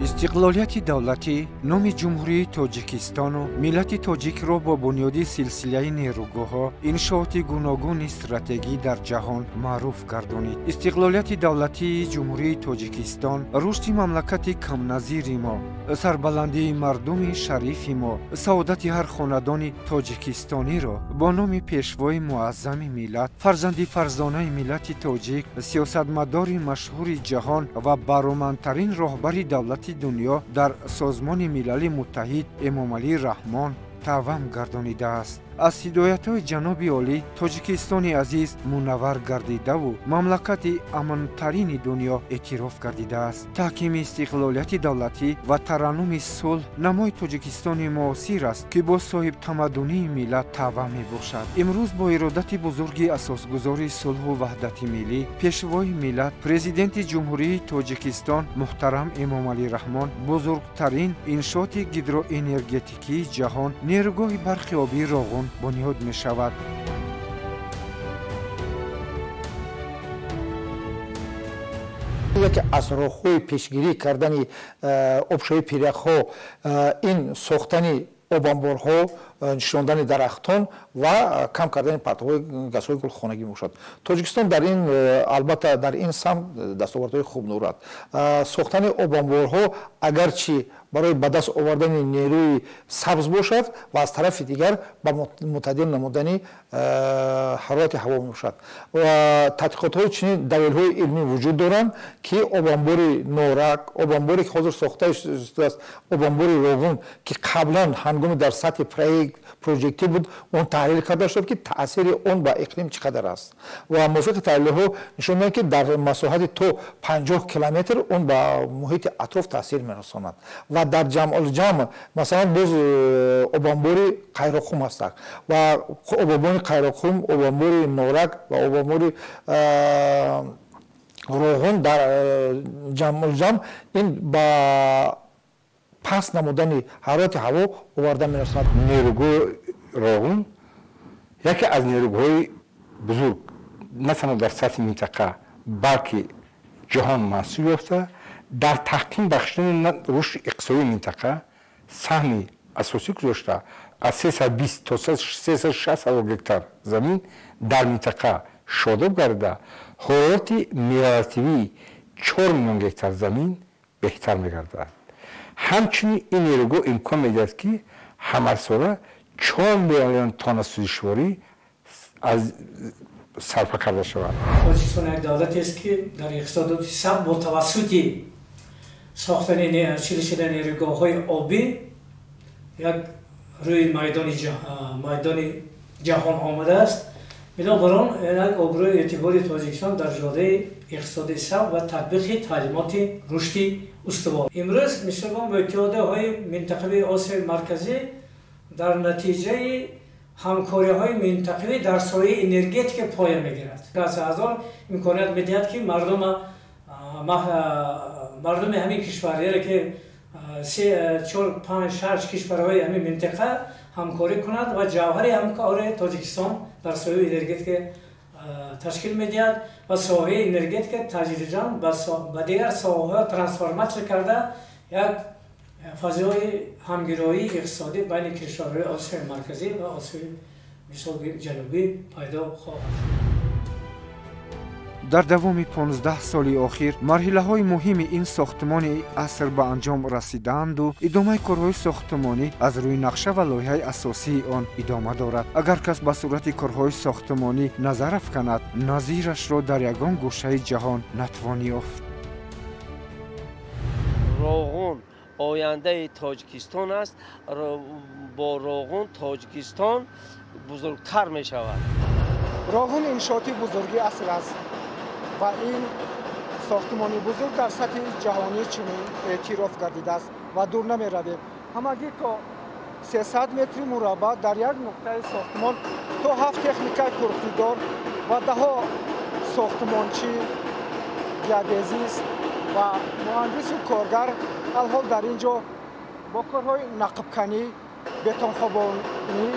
Истиқлолияти давлатӣ номи Ҷумҳурии Тоҷикистону миллати тоҷикро бо бунёди силсилаи нерӯгоҳҳо, иншооти гуногуни стратегӣ дар ҷаҳон маъруф гардонид. Истиқлолияти давлатии Ҷумҳурии Тоҷикистон рушди мамлакати камназири мо, сарбаландии мардуми шарифи мо, саодати ҳар хонадони тоҷикистониро бо номи пешвои муаззами миллат, фарзанди фарзонаи миллати тоҷик, сиёсатмадори машҳури ҷаҳон ва баромандтарин роҳбари давлати дунё дар Созмони Милали Муттаҳид Эмомалӣ Раҳмон тавам гардонидааст. Аз ҳидоятҳои ҷаноби олӣ Тоҷикистони азиз мунаввар гардидаву мамлакати амнтарини дунё эътироф гардидааст. Таҳкими истиқлолияти давлатӣ ва тараннуми сулҳ намои Тоҷикистони муосир аст, ки бо соҳибтамаддунии миллат тавъа мебошад. Имрӯз бо иродати бузурги асосгузори сулҳу ваҳдати миллӣ, пешвои миллат, президенти Ҷумҳурии Тоҷикистон муҳтарам Эмомалӣ Раҳмон бузургтарин иншооти гидроэнергетикии ҷаҳон, нерӯгоҳи барқи обии Роғун бунёд мешавад. Яке аз роҳҳои пешгирӣ кардани обшавии пиряхҳо ин сохтани обанборҳо, нишондани дарахтон ва кам кардани партовҳои газҳои гулхонагӣ мебошад. Тоҷикистон дар ин, албатта, дар ин самт дастовардҳои хуб дорад. Сохтани обанборҳо агарчи барои ба даст овардани нерӯи сабз бошад ва аз тарафи дигар ба мӯътадил намудани ҳарорати ҳаво мебошад. Ва тадқиқотҳои чунин далелҳои илмӣ вуҷуд доранд, ки обанбори Норак, обанборе ки ҳозир сохта шудааст, обанбори Роғун, ки қаблан ҳангоми дар сатҳи проектӣ буд, он таҳлил карда шуд, ки таъсири он ба иқлим чӣ қадар аст. Ва мувофиқи таҳлилҳо нишон медиҳанд, ки дар масоҳати то 50 километр он ба муҳити атроф таъсир мерасонад. Ва дар ҷамъулҷамъ, масалан, боз обанбори Қайроққум ҳастанд ва обанбори Қайроққум, обанбори Норак ва обанбори Роғун дар ҷамъулҷамъ ин ба паст намудани ҳарорати ҳаво оварда мерасонад. Нерӯгоҳи Роғун яке аз нерӯгоҳҳои бузург на танҳо дар сатҳи минтақа, балки ҷаҳон маҳсуб ёфта, дар таҳким бахшидани рушди иқтисодии минтақа саҳми асосӣ гузошта, аз 320 то 360 ҳазор гектар замин дар минтақа шодоб гардида, ҳолати мелиоративии 4 миллион гектар замин беҳтар мегардад. Ҳамчунин ин нерӯгоҳ имкон медиҳад, ки ҳамарсола 4 миллион тонна сӯзишворӣ аз сарфа карда шавад. Тоҷикистон як давлатест, ки дар иқтисодоти сабз бо тавассути сохтани силсила нерӯгоҳҳои обӣ як рӯи майдони ҷаҳон омадааст. Бинобар он як обрӯи эътибори Тоҷикистон дар ҷодаи иқтисоди сабз ва татбиқи таълимоти рушди устувор. Имрӯз мисол муттиҳодаҳои минтақавии Осиёи Марказӣ дар натиҷаи ҳамкориҳои минтақавӣ дар соҳаи энергетика поя мегирад. Аз он имконият медиҳад, ки мардуми ҳамин кишвар, яъне ки се, чор, панҷ, шаш кишварҳои ҳамин минтақа ҳамкорӣ кунад ва ҷавҳари ҳамкории Тоҷикистон дар соҳаи энергетика ташкил медиҳад ва соҳаи энергетика таҷрибаҷан ба дигар соҳаҳо трансформатсия карда як фазои ҳамгироии иқтисодӣ байни кишварҳои Осиёи Марказӣ ва Осиёи мисол Ҷанубӣ пайдо хоҳад шуд. Дар давоми 15 соли охир марҳилаҳои муҳими ин сохтмони аср ба анҷом расидаанду идомаи корҳои сохтмонӣ аз рӯи нақша ва лоиҳаи асосии он идома дорад. Агар кас ба сурати корҳои сохтмонӣ назар афканад, назирашро дар ягон гӯшаи ҷаҳон натвон ёфт. Роғун ояндаи Тоҷикистон аст. Бо Роғун Тоҷикистон бузургтар мешавад. Роғун иншооти бузурги аср аст ва ин сохтмони бузург дар сатҳи ҷаҳонӣ чунин эътироф гардидааст ва дур намеравем. Ҳамагӣ то 300 метри мураббаъ дар як нуқтаи сохтмон то 7 техникаи пурқуддор ва даҳо сохтмончӣ, геодезист ва муҳандису коргар алҳол дар ин ҷо бо корҳои нақбканӣ, бетонхобонӣ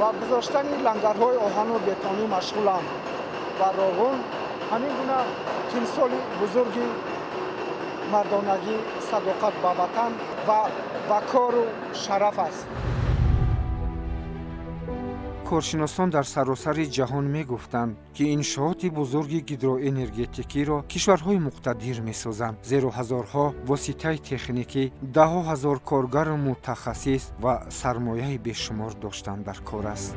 ва гузоштани лангарҳои оҳану бетонӣ машғуланд ва Роғун ҳамин гуна тимсоли бузурги Мардонагӣ, садоқат ба ватан ва ба кору шараф аст. Коршиносон дар саросари ҷаҳон мегуфтанд, ки иншооти бузурги гидроэнергетикиро кишварҳои муқтадир месозанд, зеро ҳазорҳо воситаи техникӣ, даҳҳо ҳазор коргару мутахассис ва сармояи бешумор доштан дар кор аст.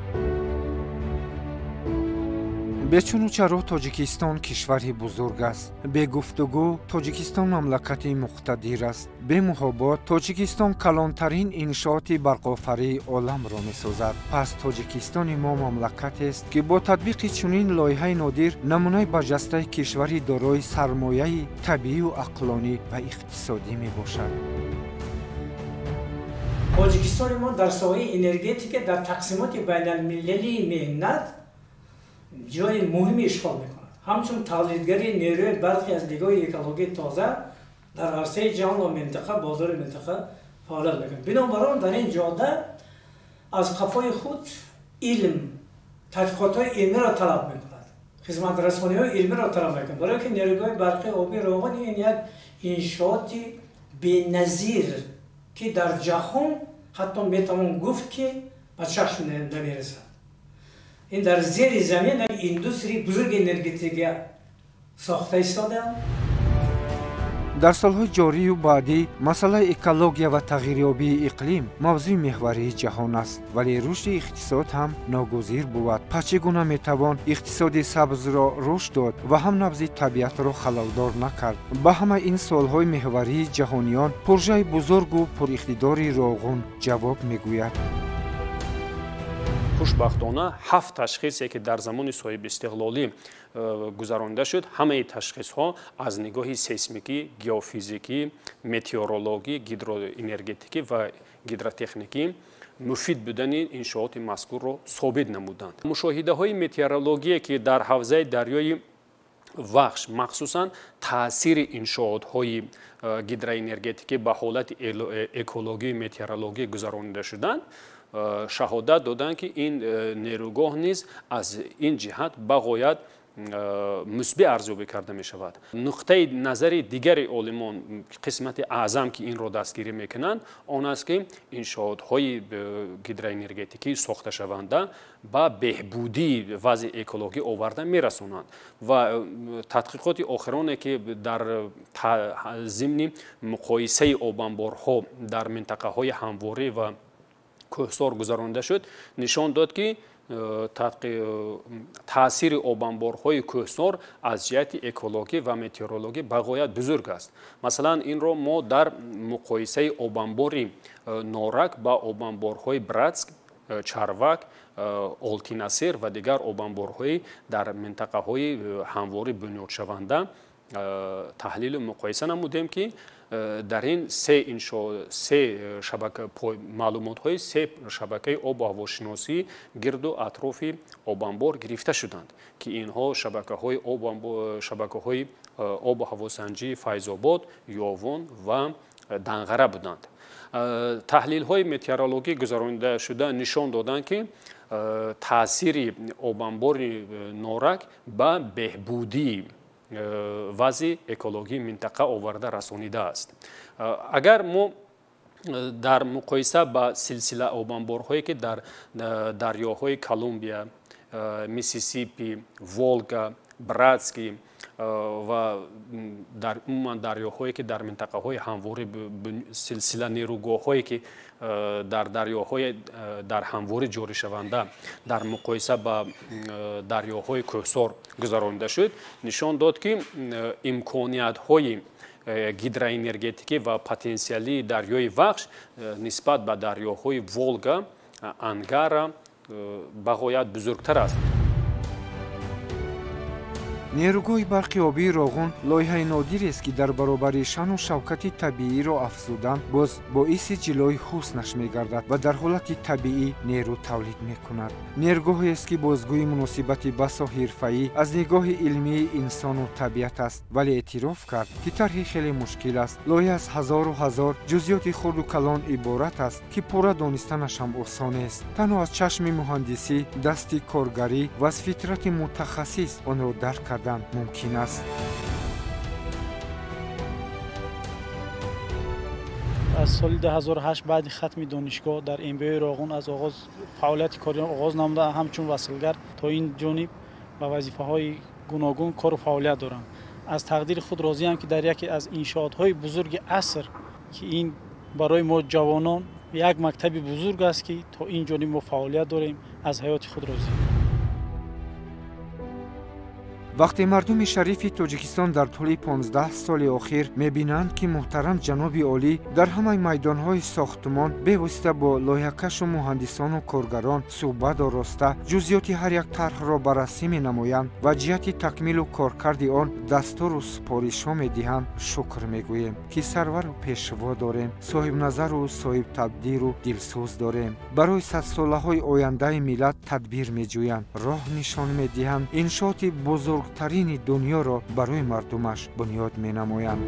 Бечуну чаро Тоҷикистон кишвари бузург аст. Бегуфтугӯ Тоҷикистон мамлакати муқтадир аст. Бемуҳобот Тоҷикистон калонтарин иншооти барқофарии оламро месозад. Пас Тоҷикистони мо мамлакатест, ки бо татбиқи чунин лоиҳаи нодир намунаи барҷастаи кишвари дорои сармояи табиию ақлонӣ ва иқтисодӣ мебошад. Тоҷикистони мо дар соҳаи энергетика дар тақсимоти байналмилалии меҳнат ҷои муҳиме ишғол мекунад. Ҳамчун тавлидгари нерӯи барқи аз нигоҳи экологии тоза дар арсаи ҷаҳон ва минтақа, бозори минтақа фаъолият мекунад. Бинобар он дар ин ҷода аз қафои худ илм, тадқиқотҳои илмиро талаб мекунад, хизматрасониҳои илмиро талаб мекунад. Барои ки нерӯгоҳи барқи оби Роғун ин як иншооти беназир, ки дар ҷаҳон ҳатто метавон гуфт, ки ба чашм намерасад. Ин дар зери замин як индустрияи бузурги энергетика сохта истодаанд. Дар солҳои ҷорию баъдӣ масъалаи экология ва тағйирёбии иқлим мавзӯи меҳварии ҷаҳон аст, вале рушди иқтисод ҳам ногузир бувад. Пас чӣ гуна метавон иқтисоди сабзро рушд дод ва ҳам набзи табиатро халалдор накард? Ба ҳамаи ин суолҳои меҳварии ҷаҳониён пуржаи бузургу пуриқтидори Роғун ҷавоб мегӯяд. Хушбахтона 7 ташхисе, ки дар замони соҳибистиқлолӣ гузаронида шуд, ҳамаи ташхисҳо аз нигоҳи сейсмикӣ, геофизикӣ, метеорологӣ, гидроэнергетикӣ ва гидротехникӣ муфид будани иншооти мазкурро собит намуданд. Мушоҳидаҳои метеорологие, ки дар ҳавзаи дарёи Вахш махсусан таъсири иншоотҳои гидроэнергетикӣ ба ҳолати экологию метеорологӣ гузаронида шуданд, шаҳодат доданд, ки ин нерӯгоҳ низ аз ин ҷиҳат ба ғоят мусбӣ арзёбӣ карда мешавад. Нуқтаи назари дигари олимон, қисмати аъзам, ки инро дастгирӣ мекунанд, он аст, ки иншоотҳои гидроэнергетикӣ сохташаванда ба беҳбудии вазъи экологӣ оварда мерасонанд ва тадқиқоти охироне, ки дар зимни муқоисаи обанборҳо дар минтақаҳои ҳамворӣ ва кӯҳсор гузаронида шуд, нишон дод, ки таъсири обанборҳои кӯҳсор аз ҷиҳати экологӣ ва метеорологӣ ба ғоят бузург аст. Масалан, инро мо дар муқоисаи обанбори Норак ба обанборҳои Братск, Чарвак, Олтинасер ва дигар обанборҳои дар минтақаҳои ҳамворӣ бунёдшаванда таҳлилу муқоиса намудем, ки дар ин се иншо се шабака маълумотҳои се шабакаи обу ҳавошиносӣ гирду атрофи обанбор гирифта шуданд, ки инҳо шабакаҳои обу ҳавосанҷии Файзобод, Ёвон ва Данғара буданд. Таҳлилҳои метеорологӣ гузаронида шуда нишон доданд, ки таъсири обанбори Норак ба беҳбудии вазъи экологии минтақа оварда расонидааст. Агар мо дар муқоиса ба силсила обанборҳое, ки дар дарёҳои Колумбия, Миссисипи, Волга, Братский ва дар умуман дарёҳое, ки дар минтақаҳои ҳамворӣ, силсила нерӯгоҳҳое, ки дар дарёҳои дар ҳамворӣ ҷоришаванда дар муқоиса ба дарёҳои кӯҳсор гузаронида шуд, нишон дод, ки имкониятҳои гидроэнергетикӣ ва потенсиалии дарёи Вахш нисбат ба дарёҳои Волга, Ангара ба ғоят бузургтар аст. Нерӯгоҳи барқи обии Роғун лоиҳаи нодирест, ки дар баробари шаъну шавкати табииро афзудан боз боиси ҷилои ҳуснаш мегардад ва дар ҳолати табиӣ нерӯ тавлид мекунад. Нерӯгоҳест, ки бозгӯи муносибати басо ҳирфаӣ аз нигоҳи илмии инсону табиат аст, вале эътироф кард, ки тарҳи хеле мушкил аст. Лоиҳа аз ҳазору ҳазор ҷузъиёти хурду калон иборат аст, ки пурра донистанаш ҳам осон нест. Танҳо аз чашми муҳандисӣ, дасти коргарӣ ва аз фитрати мутахассис онро дарк кардан мумкин аст. Аз соли 2008 баъди хатми донишгоҳ дар МБОи Роғун аз оғоз фаъолияти корӣ оғоз намуда, ҳамчун василгар то ин ҷониб ба вазифаҳои гуногун кору фаъолият дорам. Аз тақдири худ розиям, ки дар яке аз иншоотҳои бузурги аср, ки ин барои мо ҷавонон як мактаби бузург аст, ки то ин ҷониб мо фаъолият дорем, аз ҳаёти худ розием. Вақте мардуми шарифи Тоҷикистон дар тӯли 15 соли охир мебинанд, ки муҳтарам ҷаноби олӣ дар ҳамаи майдонҳои сохтмон бевосита бо лоиҳакашу муҳандисону коргарон суҳбат ороста, ҷузъиёти ҳар як тарҳро баррасӣ менамоянд ва ҷиҳати такмилу коркарди он дастуру супоришҳо медиҳанд, шукр мегӯем, ки сарвару пешво дорем, соҳибназару соҳибтадбиру дилсӯз дорем. Барои садсолаҳои ояндаи миллат тадбир меҷӯянд, роҳ нишон медиҳанд, иншооти бузургтарини дунёро барои мардумаш бунёд менамоянд.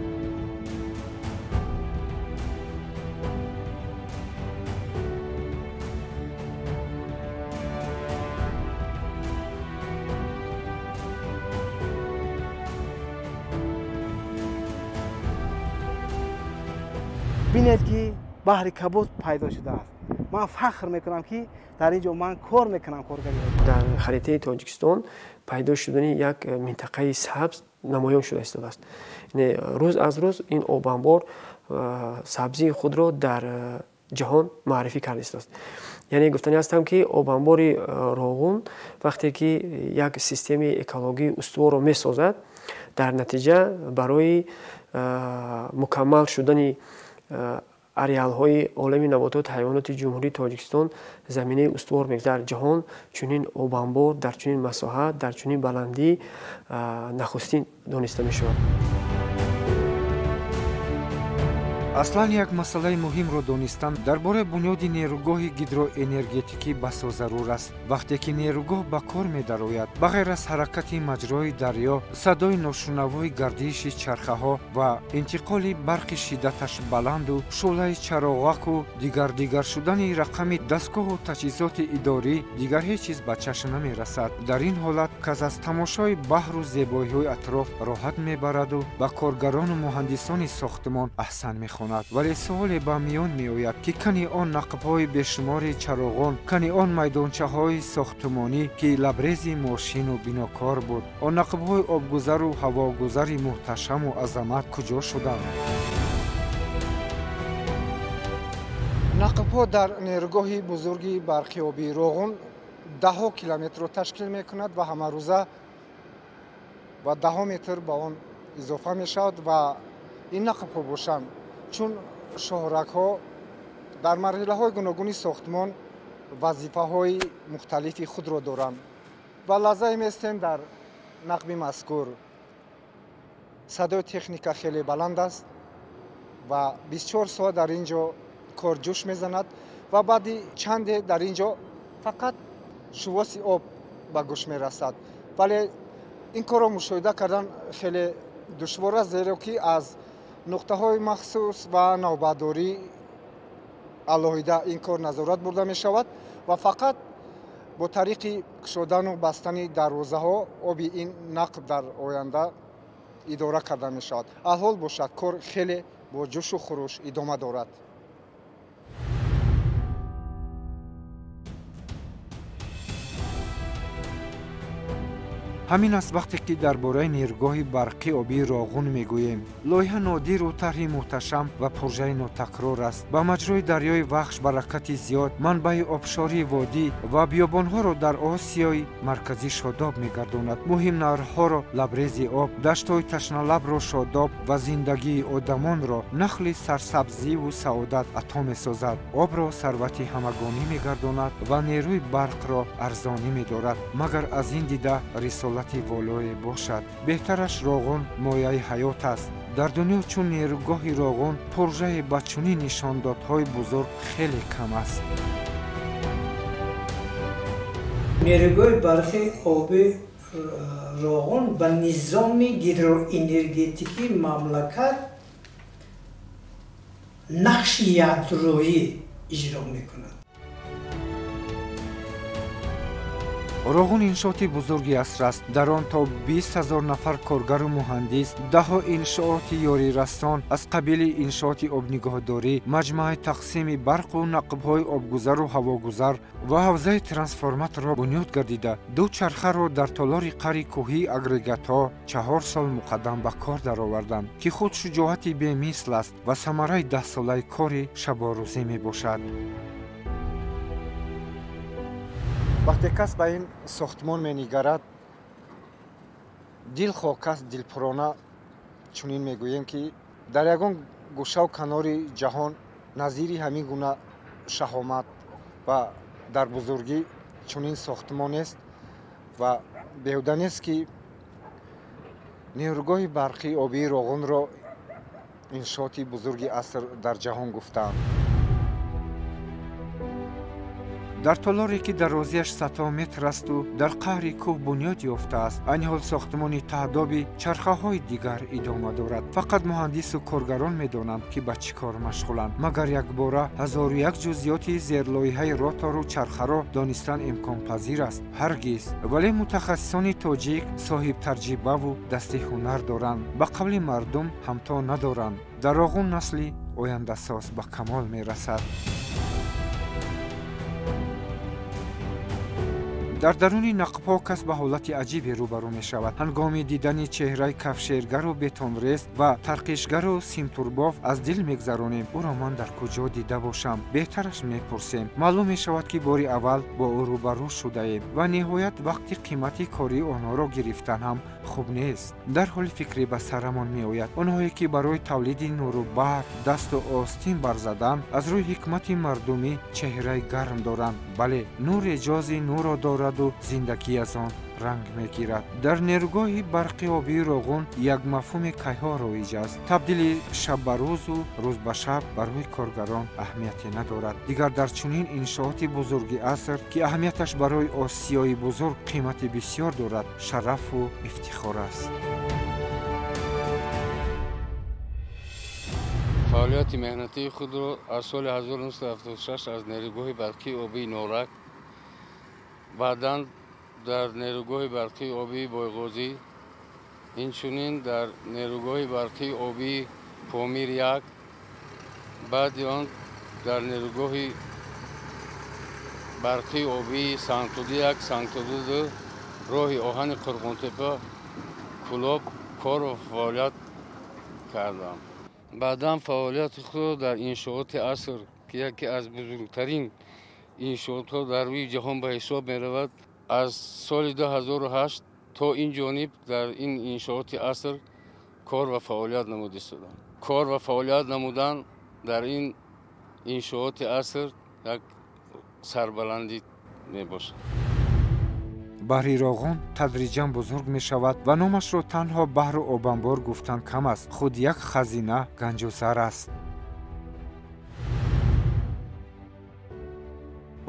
Бинед, ки баҳри кабуд пайдо шудааст. Ман фахр мекунам, ки дар ин ҷо ман кор мекунам, коргари. Дар харитаи Тоҷикистон пайдо шудани як минтақаи сабз намоён шуда истодааст. Рӯз аз рӯз ин обанбор сабзии худро дар ҷаҳон муаррифӣ карда истодааст. Яъне гуфтанӣ ҳастам, ки обанбори Роғун вақте ки як системаи экологии устуворро месозад, дар натиҷа барои мукаммал шудани ареалҳои олами наботот, ҳайвоноти Ҷумҳурии Тоҷикистон заминаи устувор мегузарад. Дар ҷаҳон чунин обанбор дар чунин масоҳат, дар чунин баландӣ нахустин дониста мешавад. Аслан як масъалаи муҳимро донистан дар бораи бунёди нерӯгоҳи гидроэнергетикӣ басо зарур аст. Вақте ки нерӯгоҳ ба кор медарояд, ба ғайр аз ҳаракати маҷрои дарё, садои ношунавои гардиши чархаҳо ва интиқоли барқи шиддаташ баланду шӯълаи чароғаку дигар-дигар шудани рақами дастгоҳу таҷҳизоти идорӣ, дигар ҳеҷ чиз ба чашм намерасад. Дар ин ҳолат кас аз тамошои баҳру зебоиҳои атроф роҳат мебараду ба коргарону муҳандисони сохтмон аҳсан мехонад. Вале суоле ба миён меояд, ки кани он нақбҳои бешумори чароғон, кани он майдончаҳои сохтмонӣ, ки лабрези мошину бинокор буд, он нақбҳои обгузару ҳавогузари муҳташаму азамат куҷо шуданд? Нақбҳо дар нерӯгоҳи бузурги барқи обии Роғун даҳҳо километрро ташкил мекунад ва ҳамарӯза ва даҳҳо метр ба он изофа мешавад. Ва ин нақбҳо бошанд, чун шоҳрагҳо дар марҳилаҳои гуногуни сохтмон вазифаҳои мухталифи худро доранд. Ва лаҳзае местем дар нақби мазкур. Садои техника хеле баланд аст ва 24 соат дар ин ҷо кор ҷӯш мезанад ва баъди чанде дар ин ҷо фақат шувоси об ба гӯш мерасад. Вале ин корро мушоҳида кардан хеле душвор аст, зеро ки аз нуқтаҳои махсус ва навбатдорӣ алоҳида ин кор назорат бурда мешавад ва фақат бо тариқи кушодану бастани дарвозаҳо оби ин нақб дар оянда идора карда мешавад. Алҳол бошад, кор хеле бо ҷӯшу хуруш идома дорад. Ҳамин аст, вақте ки дар бораи нерӯгоҳи барқи обии Роғун мегӯем. Лоиҳа нодиру тарҳи муҳташам ва пуржаи нотакрор аст. Ба маҷрои дарёи Вахш баракати зиёд, манбаи обшории водӣ ва биёбонҳоро дар Осиёи Марказӣ шодоб мегардонад. Муҳим наҳрҳоро лабрези об, даштҳои ташналабро шодоб ва зиндагии одамонро нахли сарсабзиву саодат ато месозад. Обро сарвати ҳамагонӣ мегардонад ва нерӯи барқро арзонӣ медорад. Магар аз ин дида рисолати волое бошад. Беҳтараш Роғун мояи ҳаёт аст. Дар дунё чун нерӯгоҳи Роғун пуржае ба чунин нишондодҳои бузург хеле кам аст. Нерӯгоҳи барқи оби Роғун ба низоми гидроэнергетикии мамлакат нақши ядроӣ иҷро мекунад. Роғун иншооти бузурги аср аст. Дар он то 20 000 нафар коргару муҳандис, даҳо иншооти ёрирасон аз қабили иншооти обнигоҳдорӣ, маҷмӯаи тақсими барқу нақбҳои обгузару ҳавогузар ва ҳавзаи трансформаторро бунёд гардида, ду чархаро дар толори қари кӯҳии агрегатҳо 4 сол муқаддам ба кор дароварданд, ки худ шуҷоати бемисл аст ва самараи даҳсолаи кори шаборӯзӣ мебошад. Вақте кас ба ин сохтмон менигарад, дилхоҳ кас дилпурона чунин мегӯем, ки дар ягон гӯшаву канори ҷаҳон назири ҳамин гуна шаҳомат ва дар бузургӣ чунин сохтмон нест ва беҳуда нест, ки нерӯгоҳи барқии обии Роғунро иншооти бузурги аср дар ҷаҳон гуфтаанд. Дар толоре, ки дарозиаш 100 метр асту дар қаъри кӯҳ бунёд ёфтааст, айни ҳол сохтмони таҳдоби чархаҳои дигар идома дорад. Фақат муҳандису коргарон медонанд, ки ба чӣ кор машғуланд. Магар якбора 1001 ҷузъиёти зерлоиҳаи ротору чархаро донистан имконпазир аст? Ҳаргиз. Вале мутахассисони тоҷик соҳибтаҷрибаву дасти ҳунар доранд, ба қавли мардум ҳамто надоранд. Дар Роғун насли ояндасоз ба камол мерасад. Дар даруни нақбҳо кас ба ҳолати аҷибе рӯбарӯ мешавад. Ҳангоми дидани чеҳраи кафшергару бетонрез ва тарқишгару симтурбоф аз дил мегзаронем: ӯро ман дар куҷо дида бошам? Беҳтараш мепурсем. Маълум мешавад, ки бори аввал бо ӯ рӯбарӯ шудаем ва ниҳоят вақти қимати кории онҳоро гирифтан ҳам хуб нест. Дар ҳоли фикрӣ ба сарамон меояд: онҳое ки барои тавлиди нуру барқ дасту остин барзадан, аз рӯи ҳикмати мардумӣ чеҳраи гарм доранд. Бале, нур эҷози нурро дорад, зиндагӣ аз он ранг мегирад. Дар нерӯгоҳи барқи обии Роғун як мафҳуми кайҳо роиҷ аст. Табдили шаб ба рӯзу рӯз ба шаб барои коргарон аҳамияте надорад. Дигар дар чунин иншооти бузурги аср, ки аҳамияташ барои Осиёи бузург қимати бисёр дорад, шарафу ифтихор аст. Фаъолияти меҳнатии худро аз соли 1976 аз нерӯгоҳи барқии обии Норак, баъдан дар нерӯгоҳи барқии обии Бойғозӣ, инчунин дар нерӯгоҳи барқии обии Помир 1, баъди он дар нерӯгоҳи барқии обии Сангтуду 1, Сангтуду 2, роҳи оҳани Қурғонтепа, Кӯлоб кору фаъолият кардам. Баъдан фаъолияти худро дар иншооти аср, ки яке аз бузургтарин иншоотҳо дар рӯи ҷаҳон ба ҳисоб меравад, аз соли 2008 то ин ҷониб дар ин иншооти аср кор ва фаъолият намуда истодам. Кор ва фаъолият намудан дар ин иншооти аср як сарбаландӣ мебошад. Баҳри Роғун тадриҷан бузург мешавад ва номашро танҳо баҳру обанбор гуфтан кам аст. Худ як хазина ганҷу зар аст.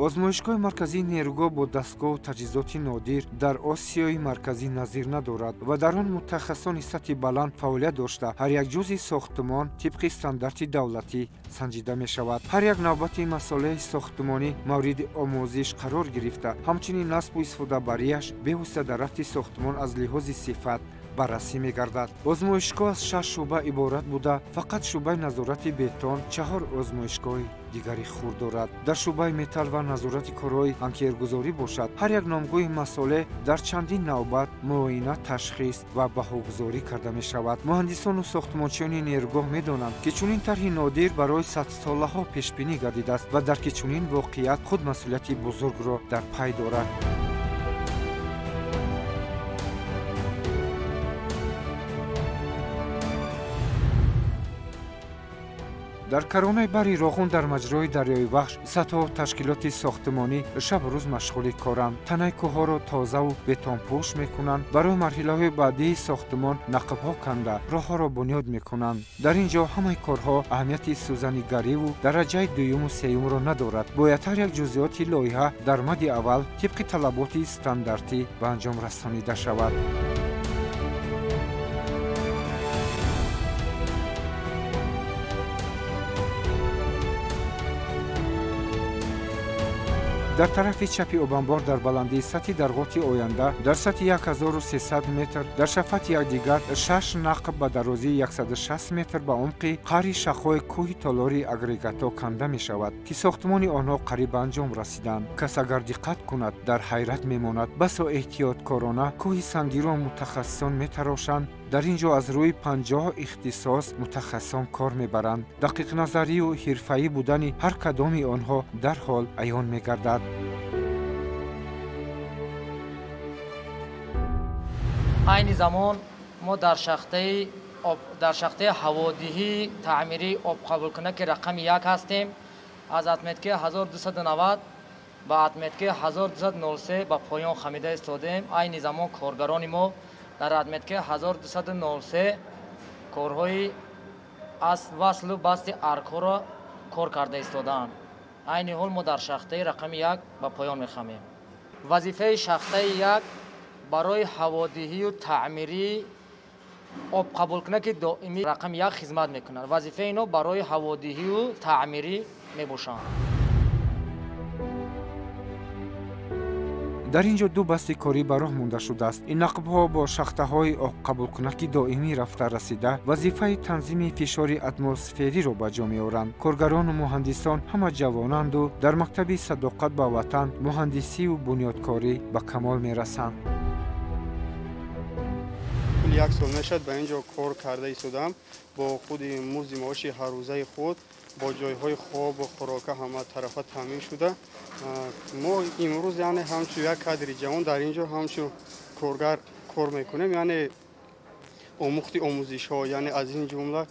Озмоишгоҳи марказии нерӯгоҳ бо дастгоҳу таҷҳизоти нодир дар Осиёи Марказӣ назир надорад ва дар он мутахассисони сатҳи баланд фаъолият дошта, ҳар як ҷузъи сохтмон тибқи стандарти давлатӣ санҷида мешавад. Ҳар як навбати масолеҳи сохтмонӣ мавриди омӯзиш қарор гирифта, ҳамчунин насбу истифодабарияш бевосита дар рафти сохтмон аз лиҳози сифат баррасӣ мегардад. Озмоишгоҳ аз 6 шӯъба иборат буда, фақат шӯъбаи назорати бетон 4 озмоишгоҳи дигари хурд дорад. Дар шӯъбаи металл ва назорати корҳои анкергузорӣ бошад, ҳар як номгӯи масолеҳ дар чандин навбат муоина, ташхис ва баҳогузорӣ карда мешавад. Муҳандисону сохтмончиёни нерӯгоҳ медонанд, ки чунин тарҳи нодир барои садсолаҳо пешбинӣ гардидааст ва дарки чунин воқеият худ масъулияти бузургро дар пай дорад. Дар каронаи бари Роғун дар маҷрои дарёи Вахш садҳо ташкилоти сохтмонӣ шабу рӯз машғули коранд. Танаи кӯҳҳоро тозаву бетонпӯш мекунанд, барои марҳилаҳои баъдии сохтмон нақбҳо канда, роҳҳоро бунёд мекунанд. Дар ин ҷо ҳамаи корҳо аҳамияти сӯзанигариву дараҷаи дуюму сеюмро надорад. Бояд ҳар як ҷузъиёти лоиҳа дар мади аввал тибқи талаботи стандартӣ ба анҷом расонида шавад. Дар тарафи чапи обанбор дар баландии сатҳи дарғоти оянда дар сатҳи 1300 метр дар шафати якдигар 6 нақб ба дарозии 160 метр ба умқи қари шахҳои кӯҳи толори агрегатҳо канда мешавад, ки сохтмони онҳо қариб ба анҷом расиданд. Кас агар диққат кунад, дар ҳайрат мемонад. Басо эҳтиёткорона кӯҳи сангиро мутахассисон метарошанд. Дар ин ҷо аз рӯи 50 ихтисос мутахассисон кор мебаранд. Дақиқназарию ҳирфаӣ будани ҳар кадоми онҳо дарҳол аён мегардад. Айни замон мо дар шахтаи ҳаводиҳии таъмирии обқабулкунаки рақами 1 ҳастем. Аз отметкаи 1290 ба отметкаи 1203 ба поён хамида истодем. Айни замон коргарони мо дар отметкаи 1203 корҳои аз васлу басти аркҳоро кор карда истодаанд. Айни ҳол мо дар шахтаи рақами 1 ба поён мехамем. Вазифаи шахтаи 1 барои ҳаводиҳию таъмирии обқабулкунаки доимӣ рақами 1 хизмат мекунад. Вазифаи ино барои ҳаводиҳию таъмирӣ мебошанд. Дар ин ҷо ду басти корӣ ба роҳ монда шудааст. Ин нақбҳо бо шахтаҳои обқабулкунаки доимӣ рафта расида вазифаи танзими фишори атмосфериро ба ҷо меоранд. Коргарону муҳандисон ҳама ҷавонанду дар мактаби садоқат ба ватан, муҳандисию бунёдкорӣ ба камол мерасанд. Тӯли як сол мешавад ба ин ҷо кор карда истодам. Бо худи музди маоши ҳаррӯзаи худ, бо ҷойҳои хоб ва хӯрока ҳама тарафа таъмин шуда. Мо имрӯз яъне ҳамчун як кадри ҷавон дар ин ҷо ҳамчун коргар кор мекунем, яъне омӯхти омӯзишҳо, яъне аз ин ҷумла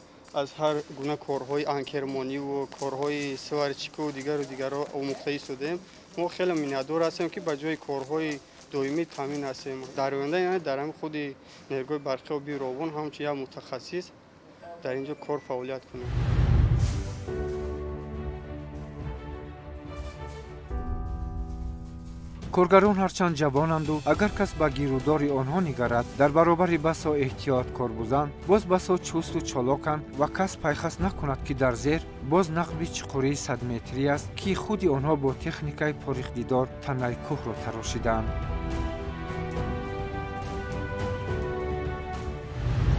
аз ҳар гуна корҳои анкермониву корҳои сварчику дигару дигарро омӯхта истодем. Мо хеле миннатдор ҳастем, ки ба ҷои корҳои доимӣ таъмин ҳастем. Дар оянда яъне дар ҳамин худи нерӯгоҳи барқи обии Роғун ҳамчун як мутахассис дар ин ҷо кор фаъолият кунем. Коргарон ҳарчанд ҷавонанду агар кас ба гирудори онҳо нигарад, дар баробари басо эҳтиёткор бузанд, боз басо чусту чолоканд ва кас пайхас накунад, ки дар зер боз нақби чуқурии 100 метрӣ аст, ки худи онҳо бо техникаи порихдидор танаи кӯҳро тарошидаанд.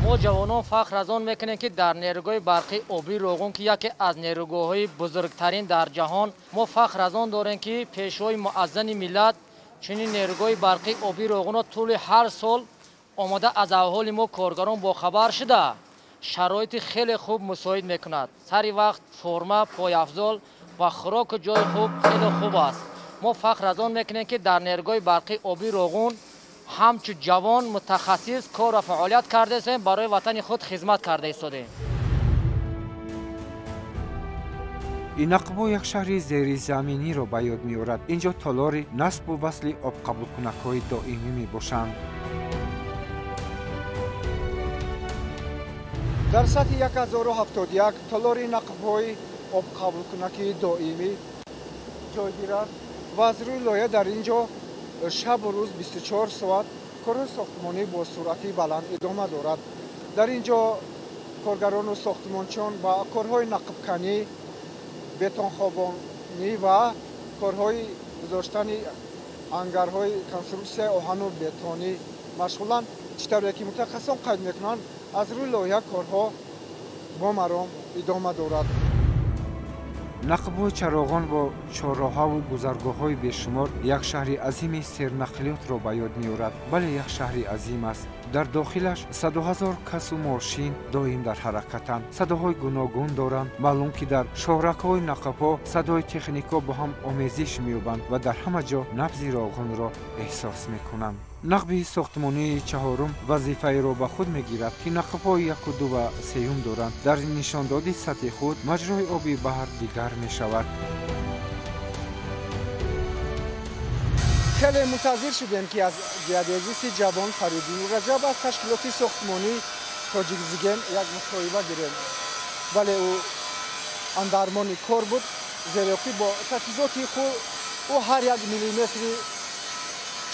Мо ҷавонон фахр аз он мекунем, ки дар нерӯгоҳи барқи обии Роғун, ки яке аз нерӯгоҳҳои бузургтарин дар ҷаҳон, мо фахр аз он дорем, ки пешвои муаззани миллат чунин нерӯгоҳи барқи обии Роғунро тӯли ҳар сол омода аз аҳволи мо коргарон бохабар шуда, шароити хеле хуб мусоид мекунад. Сари вақт форма, пойафзол ва хӯроку ҷои хуб хеле хуб аст. Мо фахр аз он мекунем, ки дар нерӯгоҳи барқи обии Роғун ҳамчун ҷавон мутахассис кор ва фаъолият карда истодем, барои ватани худ хизмат карда истодем. Ин нақбҳо як шаҳри зеризаминиро ба ёд меорад. Ин ҷо толори насбу васли обқабулкунакҳои доимӣ мебошанд. Дар сатҳи 1071 толори нақбҳои обқабулкунаки доимӣ ҷойгир аст ва аз рӯи лоиҳа дар ин ҷо шабу рӯз 24 соат корҳои сохтмонӣ бо суръати баланд идома дорад. Дар ин ҷо коргарону сохтмончиён ба корҳои нақбканӣ, бетонхобонӣ ва корҳои гузоштани ангарҳои конструксияи оҳану бетонӣ машғуланд. Чӣ тавре ки мутахассисон қайд мекунанд, аз рӯи лоиҳа корҳо бо маром идома дорад. Нақбҳои чароғон бо чорроҳаву гузаргоҳҳои бешумор як шаҳри азими сернақлиётро ба ёд меорад. Бале, як шаҳри азим аст. Дар дохилаш саду ҳазор касу мошин доим дар ҳаракатанд, садоҳои гуногун доранд. Маълум, ки дар шоҳракҳои нақбҳо садои техникҳо бо ҳам омезиш меёбанд ва дар ҳама ҷо набзи Роғунро эҳсос мекунанд. Нақби сохтмонии чаҳорум вазифаеро ба худ мегирад, ки нақбҳои яку, ду ва сеюм доранд. Дар нишондоди сатҳи худ маҷрои оби баҳр дигар мешавад. Хеле мунтазир шудем, ки аз геодезисти ҷавон Фариддини Раҷаб аз ташкилоти сохтмонии Тоҷикзиген як мусоҳиба гирем, вале ӯ андармони кор буд, зеро ки бо таҷҳизоти худ ӯ ҳар як миллиметри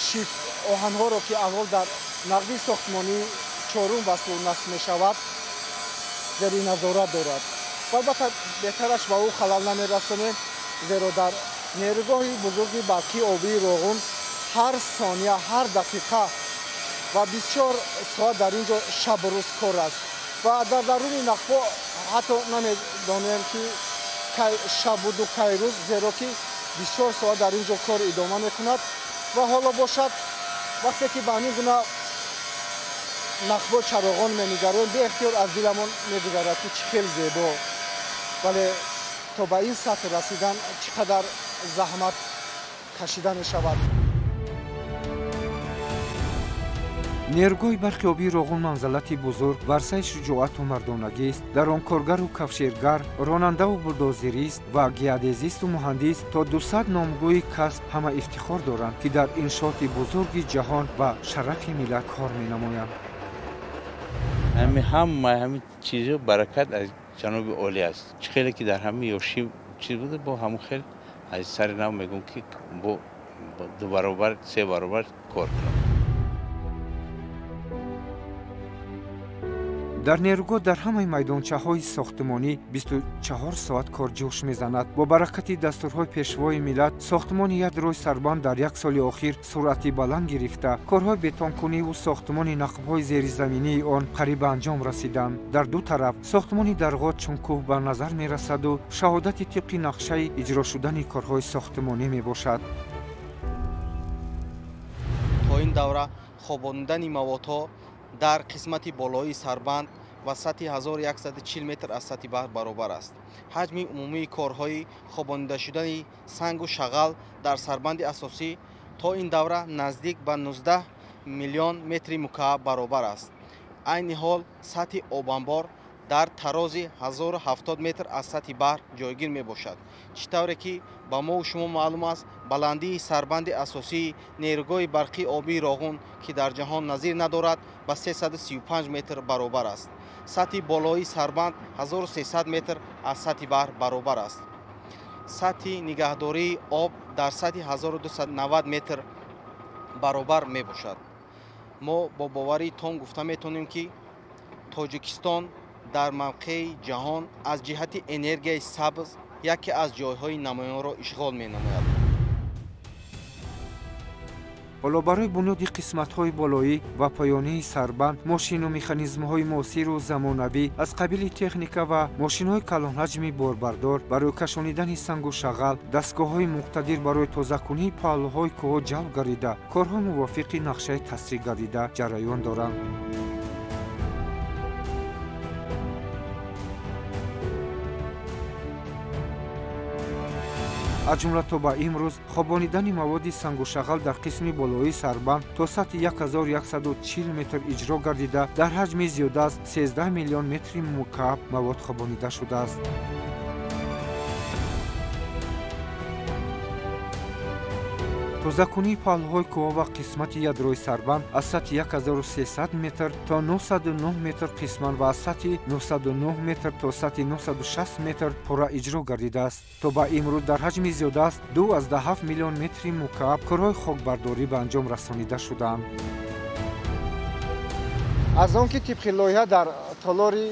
шифт оҳанҳоро, ки аввал дар нақби сохтмонии чорум васлу насб мешавад, зери назорат дорад. Ва албатта, беҳтараш ба ӯ халал намерасонем, зеро дар Нерӯгоҳи бузурги барқии обии Роғун ҳар сония, ҳар дақиқа ва 24 соат дар ин ҷо шабу рӯз кор аст ва дар даруни нақбҳо ҳатто намедонем ки кай шаб буду кай рӯз, зеро ки 24 соат дар ин ҷо кор идома мекунад. Ва ҳоло бошад, вақте ки ба ҳамин гуна нақбо чароғон менигарем, беихтиёр аз диламон мегузарад ки чӣ хел зебо, вале то ба ин сатҳ расидан чӣ қадар заҳмат кашида мешавад. Нерӯгоҳи барқи обии Роғун манзалати бузург, варсаи шуҷоату мардонагист. Дар он коргару кафшергар, ронандаву булдозерист ва геодезисту муҳандис то 200 номгӯи касб ҳама ифтихор доранд, ки дар иншооти бузурги ҷаҳон ва шарафи миллат кор менамоянд. Ҳама ҳамин чизо баракат аз ҷаноби олӣ аст. Чӣ хеле ки дар ҳамин ёшӣ чиз буда, бо ҳамон хел аз сари нав мегӯм, ки бо 2 баробар, 3 баробар кор кунам. Дар нерӯгоҳ дар ҳамаи майдончаҳои сохтмонӣ 24 соат кор ҷӯш мезанад. Бо баракати дастурҳои пешвои миллат сохтмони ядрои сарбанд дар як соли охир суръати баланд гирифта, корҳои бетонкуниву сохтмони нақбҳои зеризаминии он қариб ба анҷом расиданд. Дар ду тараф сохтмони дарғот чун кӯҳ ба назар мерасаду шаҳодати тибқи нақшаи иҷро шудани корҳои сохтмонӣ мебошад. То ин давра хобонидани маводҳо дар қисмати болоии сарбанд ва сатҳи 1140 метр аз сатҳи баҳр баробар аст. Ҳаҷми умумии корҳои хобонида шудани сангу шағал дар сарбанди асосӣ то ин давра наздик ба 19 миллион метри мукааб баробар аст. Айни ҳол сатҳи обанбор дар тарози 1070 метр аз сатҳи баҳр ҷойгир мебошад. Чӣ тавре ки ба мову шумо маълум аст, баландии сарбанди асосии нерӯгоҳи барқии обии Роғун, ки дар ҷаҳон назир надорад, ба 335 метр баробар аст. Сатҳи болоии сарбанд 1300 метр аз сатҳи баҳр баробар аст. Сатҳи нигаҳдории об дар сатҳи 1290 метр баробар мебошад. Мо бо боварии том гуфта метавонем, ки Тоҷикистон дар мавқеи ҷаҳон аз ҷиҳати энергияи сабз яке аз ҷойҳои намоёнро ишғол менамояд. Ҳоло барои бунёди қисматҳои болоӣ ва поёнии сарбанд мошину механизмҳои муосиру замонавӣ аз қабили техника ва мошинҳои калонҳаҷми борбардор барои кашонидани сангу шағал, дастгоҳҳои муқтадир барои тозакунии паҳлӯҳои кӯҳҳо ҷалб гардида, корҳо мувофиқи нақшаи тасдиқ гардида ҷараён доранд. Аз ҷумла то ба имрӯз хобонидани маводи сангушағал дар қисми болоии сарбанд то сатҳи 1140 метр иҷро гардида, дар ҳаҷми зиёда аз 13 миллион метри мукааб мавод хобонида шудааст. Тозакунии паҳлӯҳои кӯҳҳо ва қисмати ядрои сарбанд аз сатҳи 1300 метр то 909 метр қисман ва аз сатҳи 909 метр то сатҳи 960 метр пурра иҷро гардидааст. То ба имрӯз дар ҳаҷми зиёда аз 2,7 миллион метри мукааб корҳои хокбардорӣ ба анҷом расонида шудаанд. Аз он ки тибқи лоиҳа дар толори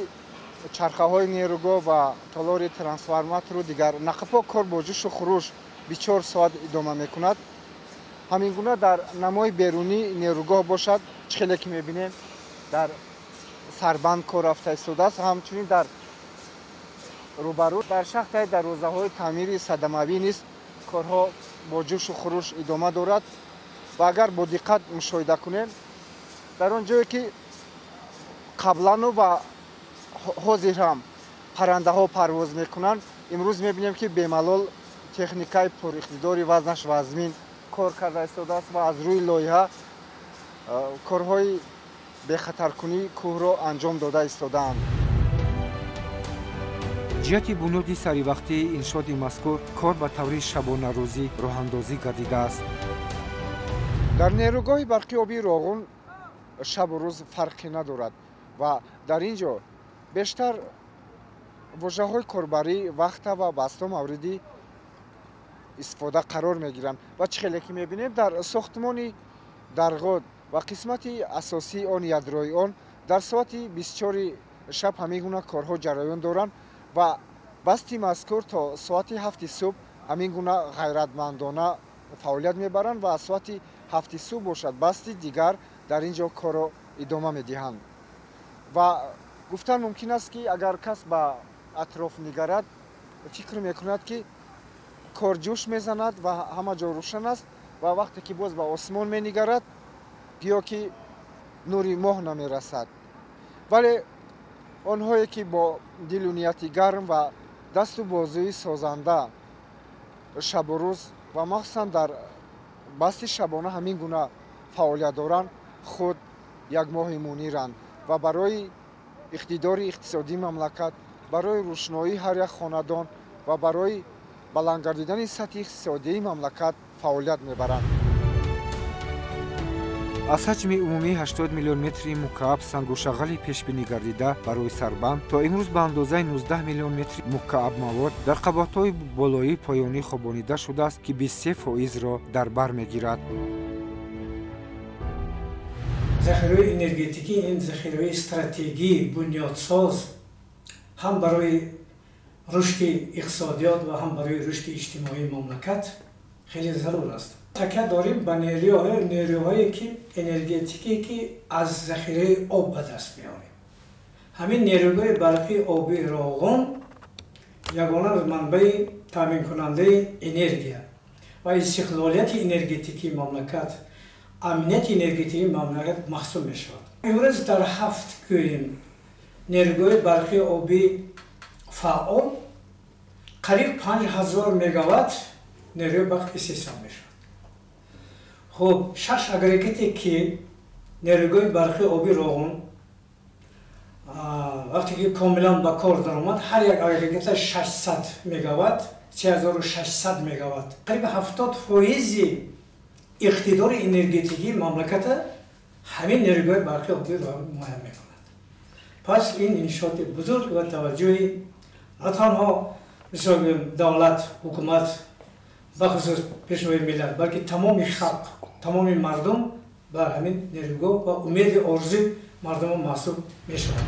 чархаҳои нерӯгоҳ ва толори трансформатору дигар нақбҳо кор бо ҷӯшу хуруш 24 соат идома мекунад, ҳамин гуна дар намои берунии нерӯгоҳ бошад, чӣ хеле ки мебинем дар сарбанд кор рафта истодааст. Ҳамчунин дар рӯбарӯ дар шахтаи дарвозаҳои таъмири садамавӣ низ корҳо бо ҷӯшу хуруш идома дорад ва агар бо диққат мушоҳида кунем, дар он ҷое ки қаблану ва ҳозир ҳам паррандаҳо парвоз мекунанд, имрӯз мебинем ки бемалол техникаи пуриқтидори вазнаш вазмин кор карда истодааст ва аз рӯи лоиҳа корҳои бехатаркунии кӯҳро анҷом дода истодаанд. Ҷиҳати бунёди саривақтии иншооти мазкур кор ба таври шабонарӯзӣ роҳандозӣ гардидааст. Дар нерӯгоҳи барқи обии Роғун шабу рӯз фарқе надорад ва дар ин ҷо бештар вожаҳои корбарӣ вахта ва басто мавриди истифода қарор мегиранд ва чӣ хеле ки мебинем дар сохтмони дарғод ва қисмати асосии он ядрои он дар соати 24 шаб ҳамин гуна корҳо ҷараён доранд ва басти мазкур то соати 7 субҳ Ҳамин гуна ғайратмандона фаъолият мебаранд ва аз соати 7 субҳ бошад басти дигар дар ин ҷо корро идома медиҳанд. Ва гуфтан мумкин аст, ки агар кас ба атроф нигарад, фикр мекунад, ки кор ҷӯш мезанад ва ҳама ҷо рӯшан аст, ва вақте ки боз ба осмон менигарад, гӯё ки нури моҳ намерасад. Вале онҳое ки бо дилу нияти гарм ва дасту бозуи созанда шабу рӯз ва махсусан дар басти шабона ҳамин гуна фаъолият доранд, худ як моҳи муниранд ва барои иқтидори иқтисодии мамлакат, барои рӯшноии ҳар як хонадон ва барои баланд гардидани сатҳи иқтисодии мамлакат фаъолият мебаранд. Аз ҳаҷми умумии 80 миллион метри мукааб сангу шағали пешбинӣ гардида барои сарбанд то имрӯз ба андозаи 19 миллион метри мукааб мавод дар қабатҳои болоии поёнӣ хобонида шудааст, ки 23%-ро дар бар мегирад. Захираҳои энергетикӣ ин захираҳои стратегӣ бунёдсоз ҳам барои рушди иқтисодиёт ва ҳам барои рушди иҷтимоии мамлакат хеле зарур аст. Такя дорем ба нерӯҳое ки энергетикие ки аз захираи об ба даст меорем. Ҳамин нерӯгоҳи барқии обии Роғун ягона манбаи таъминкунандаи энергия ва истиқлолияти энергетикии мамлакат, амнияти энергетикии мамлакат маҳсуб мешавад. Имрӯз дар 7 гӯем нерӯгоҳи барқии обӣ фаъол қариб 5000 мегаватт нерӯи барқ истеҳсол мешавад. Хуб, 6 агрегате ки нерӯгоҳи барқии оби Роғун вақте ки комилан ба кор даромад, ҳар як агрегата 600 мегаватт, 3600 мегаватт, қариб 70% иқтидори энергетикии мамлаката ҳамин нерӯгоҳи барқии оби Роғун муайян мекунад. Пас ин иншооти бузург ва таваҷҷӯҳи на танҳо мисол давлат, ҳукумат, бахусус пешвои миллат, балки тамоми халқ, тамоми мардум бар ҳамин нерӯгоҳ ва умеди орзуи мардумо маҳсуб мешавад.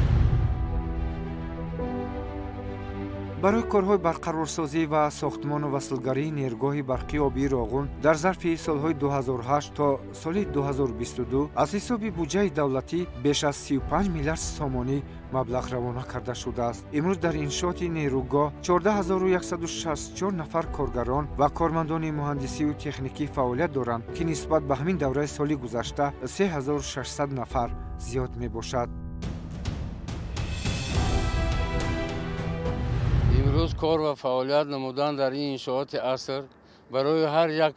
Барои корҳои барқарорсозӣ ва сохтмону васлгарии нерӯгоҳи барқии обии Роғун дар зарфи солҳои 2008 то соли 2022 аз ҳисоби буҷаи давлатӣ беш аз 35 миллиард сомонӣ маблағ равона карда шудааст. Имрӯз дар иншооти нерӯгоҳ 14164 нафар коргарон ва кормандони муҳандисию техникӣ фаъолият доранд, ки нисбат ба ҳамин давраи соли гузашта 3600 нафар зиёд мебошад. Имрӯз кор ва фаъолият намудан дар ин иншооти аср барои ҳар як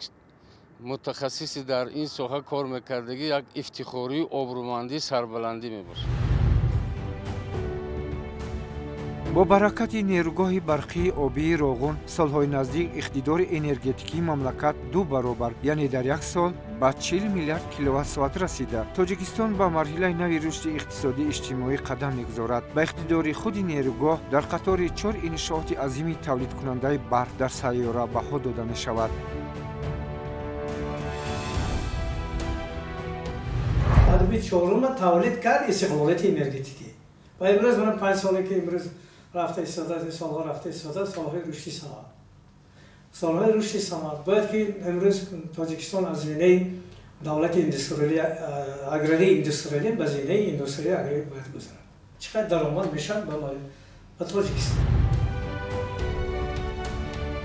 мутахассиси дар ин соҳа кор мекардагӣ як ифтихорию обрӯмандӣ, сарбаландӣ мебошад. Бо баракати нерӯгоҳи барқии обии Роғун солҳои наздик иқтидори энергетикии мамлакат 2 баробар, яъне дар як сол ба 40 миллиард киловатт-соат расида, Тоҷикистон ба марҳилаи нави рушди иқтисодӣ иҷтимоӣ қадам мегузорад. Ба иқтидори худи нерӯгоҳ дар қатори 4 иншооти азими тавлидкунандаи барқ дар сайёра баҳо дода мешавад. Ҳадафи чорума тавлид кард истиқлолияти энергетикӣ. Ва имрӯз ман 5 соле ки имрӯз рафта истода, солҳо рафта истода, солҳои рушди саноат. Солҳои рушди саноат. Бояд ки имрӯз Тоҷикистон аз зинаи давлати индустриалӣ, аграрии индустриалӣ ба зинаи индустриалии аграрӣ бояд гузарад. Чӣ қадр даромад мешавад ба Тоҷикистон?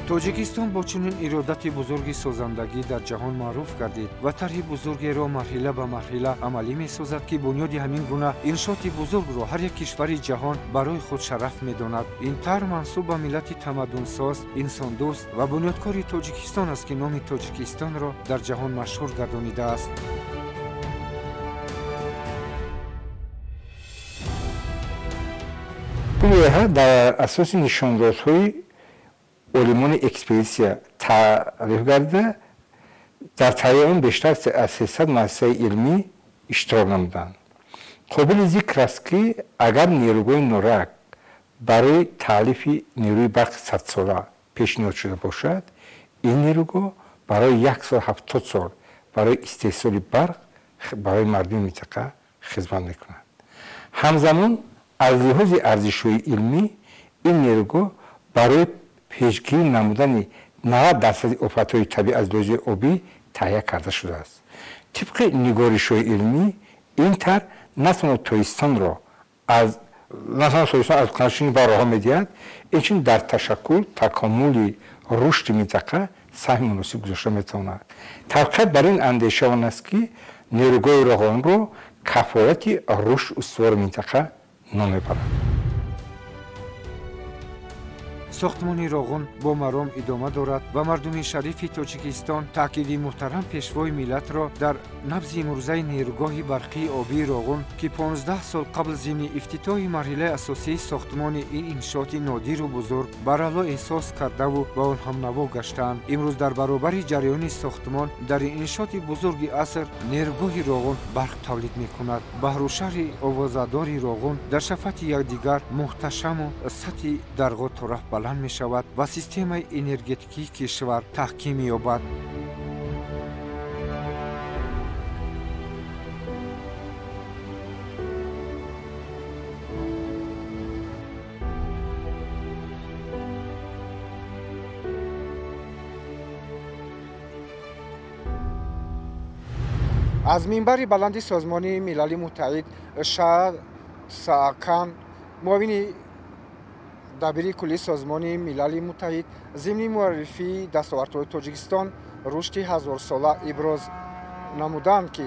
Тоҷикистон бо чунин иродати бузурги созандагӣ дар ҷаҳон маъруф гардид ва тарҳи бузургеро марҳила ба марҳила амалӣ месозад, ки бунёди ҳамин гуна иншооти бузургро ҳар як кишвари ҷаҳон барои худ шараф медонад. Ин тарҳ мансуб ба миллати тамаддунсоз, инсондӯст ва бунёдкори Тоҷикистон аст, ки номи Тоҷикистонро дар ҷаҳон машҳур гардонидааст. Ин лоиҳа дар асоси нишондодҳои олимони экспедитсия таъриф гардида, дар таҳияи он бештар аз 300 муассисаи илмӣ иштирок намуданд. Қобили зикр аст, ки агар нерӯгоҳи Норак барои таълифи нерӯи барқи садсола пешниҳод шуда бошад, ин нерӯгоҳ барои 170 сол барои истеҳсоли барқ барои мардуми минтақа хизмат мекунад. Ҳамзамон аз лиҳози арзишҳои илмӣ ин нерӯгоҳ барои пешгирӣ намудани 90% офатҳои табиӣ аз лиҳози обӣ таҳия карда шудааст. Тибқи нигоришҳои илмӣ, ин тарҳ на танҳо Тоҷикистонро аз қанашини ба роҳ медиҳад, инчунин дар ташаккул, такомули рушди минтақа саҳми муносиб гузошта метавонад. Тавқият бар ин андеша он аст, ки нерӯгоҳи Роғунро кафолати рушд устувори минтақа ном мебарад. Сохтмони Роғун бо маром идома дорад ва мардуми шарифи Тоҷикистон таъкиди муҳтарам пешвои миллатро дар набзи имрӯзаи нерӯгоҳи барқии обии Роғун, ки 15 сол қабл зимни ифтитоҳи марҳилаи асосии сохтмони ин иншооти нодиру бузург барало эҳсос кардаву ба он ҳамнаво гаштаанд, имрӯз дар баробари ҷараёни сохтмон дар ин иншооти бузурги аср нерӯгоҳи Роғун барқ тавлид мекунад. Баҳру шаҳри овозадори Роғун дар шафати якдигар муҳташаму сатҳи дарғо тораф баланд мешавад ва системаи энергетикии кишвар таҳким меёбад. Аз минбари баланди Созмони Милали Муттаҳид Шаҳ Саакан, муовини дабири кулли Созмони Милали Муттаҳид, зимни муаррифии дастовардҳои Тоҷикистон рушди ҳазорсола иброз намуданд, ки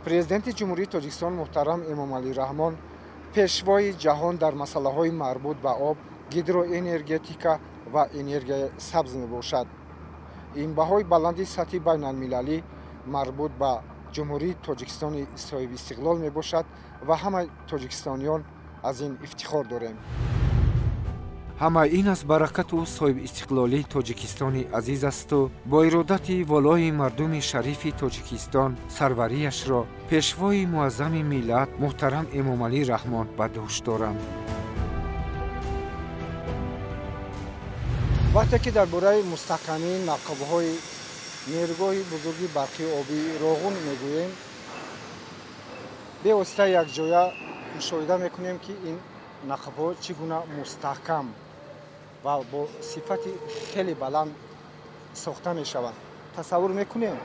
Президенти Ҷумҳурии Тоҷикистон муҳтарам Эмомалӣ Раҳмон пешвои ҷаҳон дар масъалаҳои марбут ба об, гидроэнергетика ва энергияи сабз мебошад. Ин баҳои баланди сатҳи байналмилалӣ марбут ба Ҷумҳурии Тоҷикистони соҳибистиқлол мебошад ва ҳамаи тоҷикистониён аз ин ифтихор дорем. Ҳама ин аз баракату соҳибистиқлолии Тоҷикистони азиз асту бо иродати волои мардуми шарифи Тоҷикистон сарварияшро пешвои муаззами миллат муҳтарам Эмомалӣ Раҳмон ба дӯш доранд. Вақте ки дар бораи мустаҳкамии нақобҳои нерӯгоҳи бузурги барқии обии Роғун мегӯем, бевосита якҷоя мушоҳида мекунем, ки ин нақбҳо чӣ гуна мустаҳкам ва бо сифати хеле баланд сохта мешаванд. Тасаввур мекунем,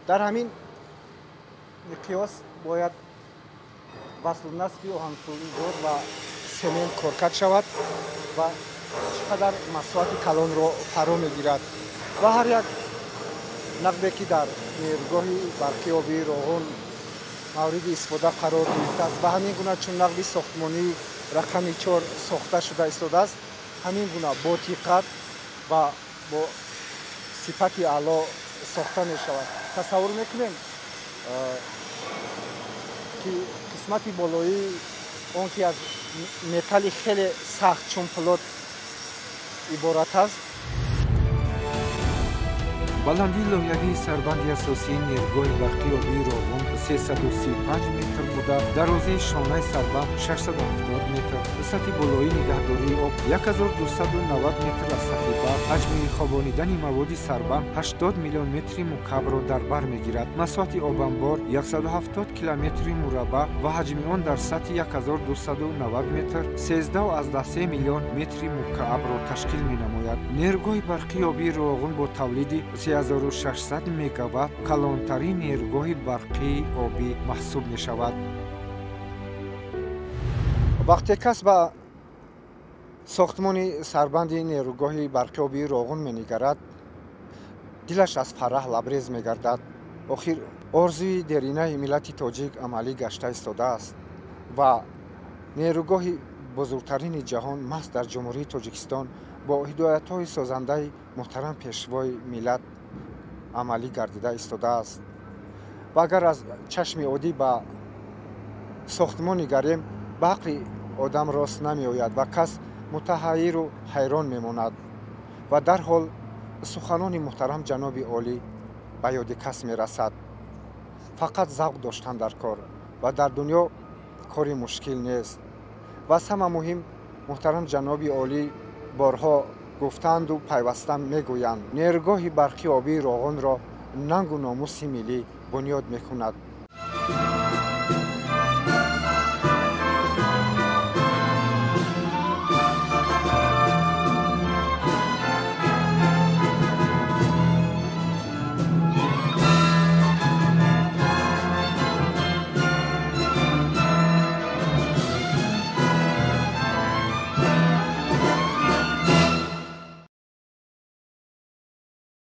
дар ҳамин миқёс бояд васлнасби оҳанфулдор ва семент коркард шавад ва чӣ қадар масоҳати калонро фаро мегирад. Ва ҳар як нақбе, ки дар нерӯгоҳи барқии обии Роғун мавриди истифода қарор гирифтааст ва ҳамин гуна чун нақби сохтмонии рақами 4 сохта шуда истодааст, ҳамин гуна бо диққат ва бо сифати аъло сохта мешавад. Тасаввур мекунем, ки қисмати болоии он, ки аз металли хеле сахт чун пӯлод иборат аст. Баландии лоиҳавии сарбанди асосии нерӯгоҳи барқии обии Роғун 335 метр буда, дарозии шонаи сарбанд 670 метр, сатҳи болоии нигаҳдории об 1290 метр аз сатҳи баҳр, ҳаҷми хобонидани маводи сарбанд 80 миллион метри мукаабро дар бар мегирад. Масоҳати обанбор 170 километри мураббаъ ва ҳаҷми он дар сатҳи 1290 метр 13,3 миллион метри мукаабро ташкил менамояд. Нерӯгоҳи барқии обии Роғун бо тавлиди 3600 мегаватт калонтарин нерӯгоҳи барқии обӣ маҳсуб мешавад. Вақте кас ба сохтмони сарбанди нерӯгоҳи барқии обии Роғун менигарад, дилаш аз фараҳ лабрез мегардад. Охир орзуи деринаи миллати тоҷик амалӣ гашта истодааст ва нерӯгоҳи бузургтарини ҷаҳон маҳз дар Ҷумҳурии Тоҷикистон бо ҳидоятҳои созандаи муҳтарам пешвои миллат амалӣ гардида истодааст. Ва агар аз чашми оддӣ ба сохтмон нигарем, ба ақли одам рост намеояд ва кас мутаҳайиру ҳайрон мемонад ва дарҳол суханони муҳтарам ҷаноби олӣ ба ёди кас мерасад. Фақат завқ доштан дар кор ва дар дунё кори мушкил нест. Ва аз ҳама муҳим, муҳтарам ҷаноби олӣ борҳо гуфтанду пайваста мегӯянд, нерӯгоҳи барқии обии Роғунро нангу номуси миллӣ бунёд мекунад.